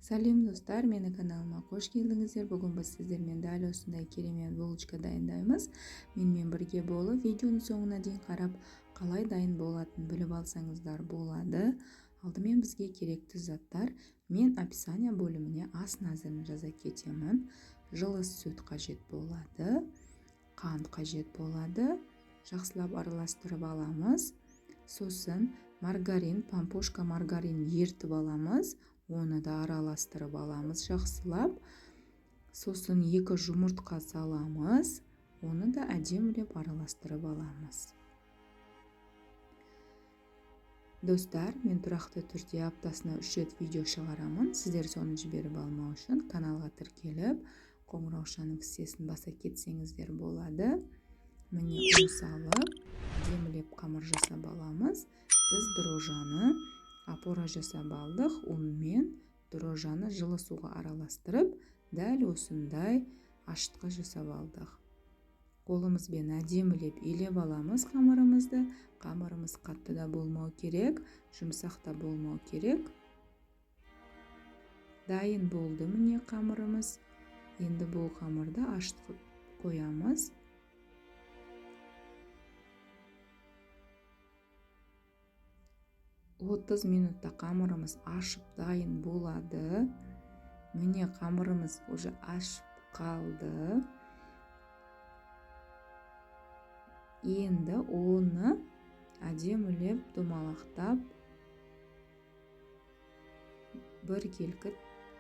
Сәлем, достар! Менің каналыма қош келдіңіздер. Бүгін біз сіздермен дәл осындай керемет булочка дайындаймыз. Менімен бірге болып, видеоның соңына дейін қарап, қалай дайын болатынын біліп алсаңыздар болады. Алдымен бізге керекті заттар мен описание бөліміне ас мәзірін жаза кетемін. Жылы сүт қажет болады, қант қажет болады. Жақсылап араластырып аламыз. Сосын маргарин, пампушка маргарин ертіп аламыз. Оны да араластырып аламыз жақсылап. Сосын 2 жұмыртқа саламыз. Оны да әдемілеп араластырып аламыз. Достар, мен тұрақты түрде аптасына 3 рет видео шығарамын. Сіздер соны жіберіп алмау үшін каналға тіркеліп, қоңыраушаның сесін баса кетсеңіздер болады. Міне, ұн салып, әдемілеп қамыр жасап аламыз. Біз дрожжаны опора жасап алдық. Ұнмен дрожжаны жылы суға араластырып, дәл осындай ашытқы жасап алдық. Қолымызбен әдемілеп илеп аламыз қамырымызды. Қамырымыз қатты да болмау керек, жұмсақ та болмау керек. Дайын болды міне қамырымыз. Енді бұл қамырды ашытқы қоямыз. 30 минутта қамырымыз ашып дайын болады. Міне, қамырымыз уже ашып қалды. Енді оны әдемілеп домалақтап біркелкі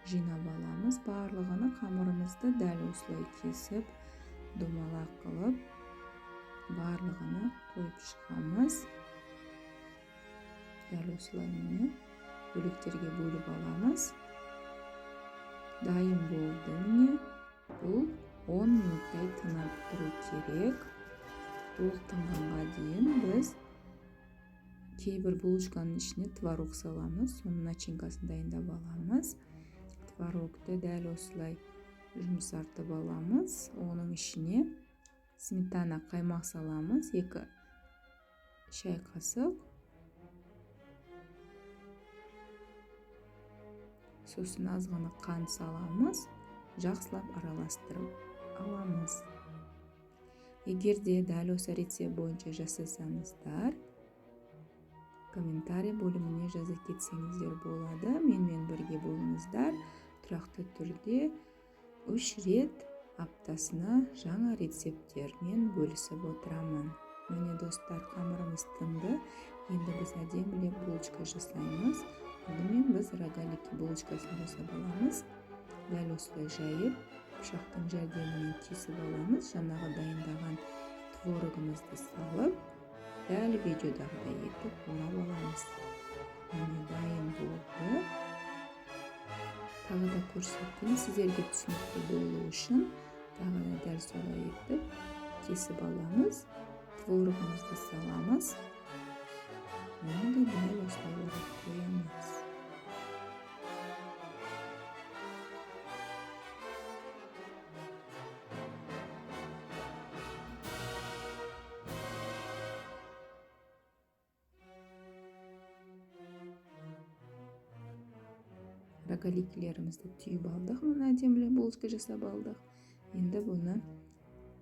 жинап аламыз. Барлығını қамырымызды дәл осылай кесіп, домалақ қылып, барлығını қойып шығамыз. Дәл осылай міне бөліктерге бөліп аламыз. Дайын болды міне. Бұл 10 минуттай тынып тұру керек. Бұл тынғанға дейін біз кейбір булочканың ішіне творог саламыз. Соның начинкасын дайындап аламыз. Творогты дәл осылай жұмсартып аламыз. Оның ішіне сметана, қаймақ саламыз. 2 шай қасық. Сосын аз ғана қант саламыз, жақсылап араластырып аламыз. Егер де дәл осы рецепт бойынша жасасаңыздар, комментарий бөліміне жаза кетсеңіздер болады. Менімен бірге болыңыздар. Тұрақты түрде 3 рет аптасына жаңа рецепттермен бөлісіп отырамын. Міне, достар, қамырымыз тынды. Енді біз әдемілеп булочка жасаймыз. Алдымен біз рогалики булочкасын жасап аламыз. Дәл осылай жайып, пышақтың жәрдемімен кесіп аламыз. Жаңағы дайындаған творогымызды салып, дәл видеодағыдай етіп орап аламыз. Міне, дайын болды. Тағы да көрсеттім, сіздерге түсінікті болу үшін тағы да дәл солай етіп кесіп аламыз. Творогымызды саламыз. Оны да дәл осылай орап қоямыз. Рогаликілерімізді түйіп алдық, мына әдемілеп булочка жасап алдық. Енді бұны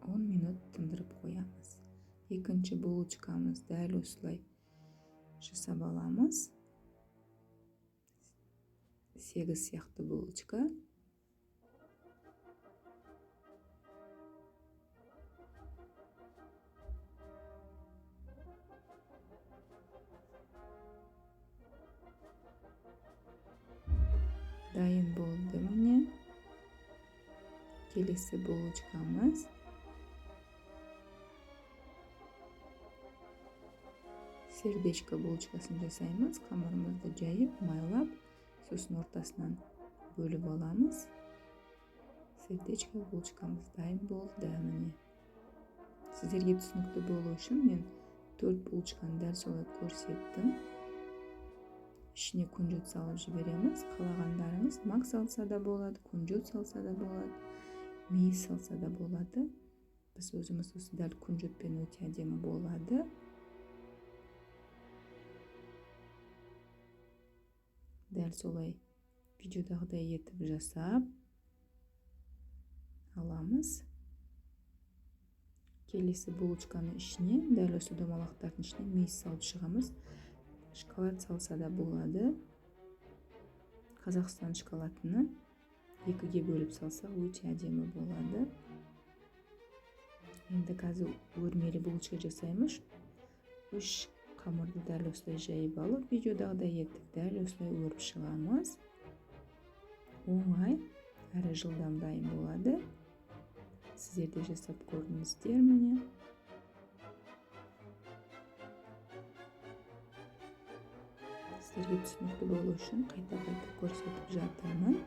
10 минут тындырып қоямыз. Екінші булочкамыз дәл осылай жасап аламыз. 8 сияқты булочка. Дайын болды міне. Келесі булочкамыз. Сердечко булочкасын жасаймыз. Қамырымызды жайып, майлап, сосын ортасынан бөліп аламыз. Сердечко булочкамыз дайын болды міне. Сіздерге түсінікті болу үшін мен 4 булочканы дәл солай көрсеттім. Ішіне күнжіт салып жібереміз. Қалағандарыңыз мак салса да болады, күнжіт салса да болады, мейіз салса да болады. Біз өзіміз осы дәл күнжітпен өте әдемі болады. Дәл солай Видеодағыдай етіп жасап аламыз. Келесі булочканың ішіне, дәл осы домалақтардың ішіне мейіз салып шығамыз. Шоколад салса да болады. Қазақстан шоколадыны 2-ге бөліп салсақ өте әдемі болады. Енді қазір өрмелі булочка жасаймыз. 3 қамырды дәл осылай жайып алып, видеодағыдай етіп дәл осылай өріп шығамыз. Оңай, әрі жылдам дайын болады. Сіздер де жасап көрдіңіздер міне. Сіздерге түсінікті болу үшін қайта-қайта көрсетіп жатырмын.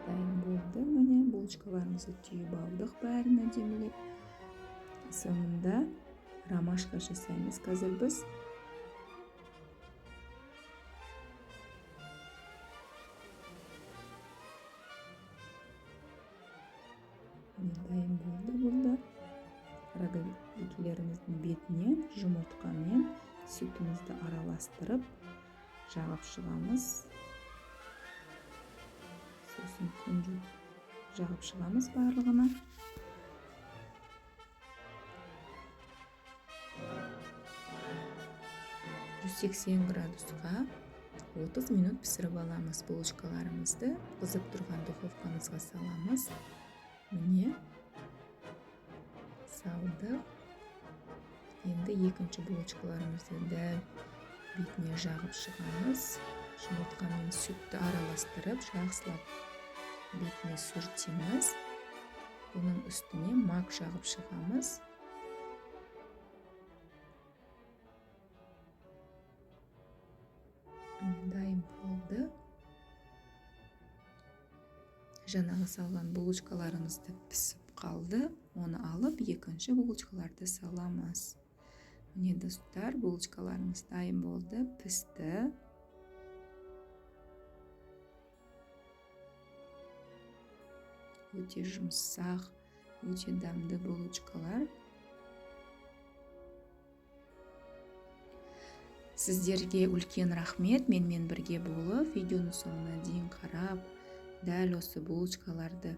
Дайын болды міне, булочкаларымызды түйіп алдық бәрін әдемілеп. Соңында ромашка жасаймыз қазір біз. Дайын болды бұл да. Рогаликтеріміздің бетіне жұмыртқамен сүтімізді араластырып жағып шығамыз. Сосын күнжіт жағып шығамыз барлығына. 180 градусқа 30 минут пісіріп аламыз булочкаларымызды. Қызып тұрған духовкамызға саламыз. Міне салдық. Енді екінші булочкаларымызды дәл бетіне жағып шығамыз. Жұмыртқа мен сүтті араластырып, жақсылап бетіне сүртеміз. Бұның үстіне мак жағып шығамыз. Дайын болды. Жаңағы салған булочкаларымызды пісіп қалды. Оны алып, екінші булочкаларды саламыз. Міне достар, булочкаларымыз дайын болды, пісті. Өте жұмсақ, өте дәмді булочкалар. Сіздерге үлкен рахмет, менімен бірге болып, видеоның соңына дейін қарап, дәл осы булочкаларды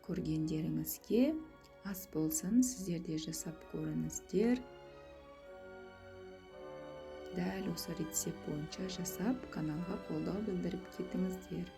көргендеріңізге ас болсын, сіздер де жасап көріңіздер. Дәл осы рецепт бойынша жасап, каналға қолдау білдіріп кетіңіздер.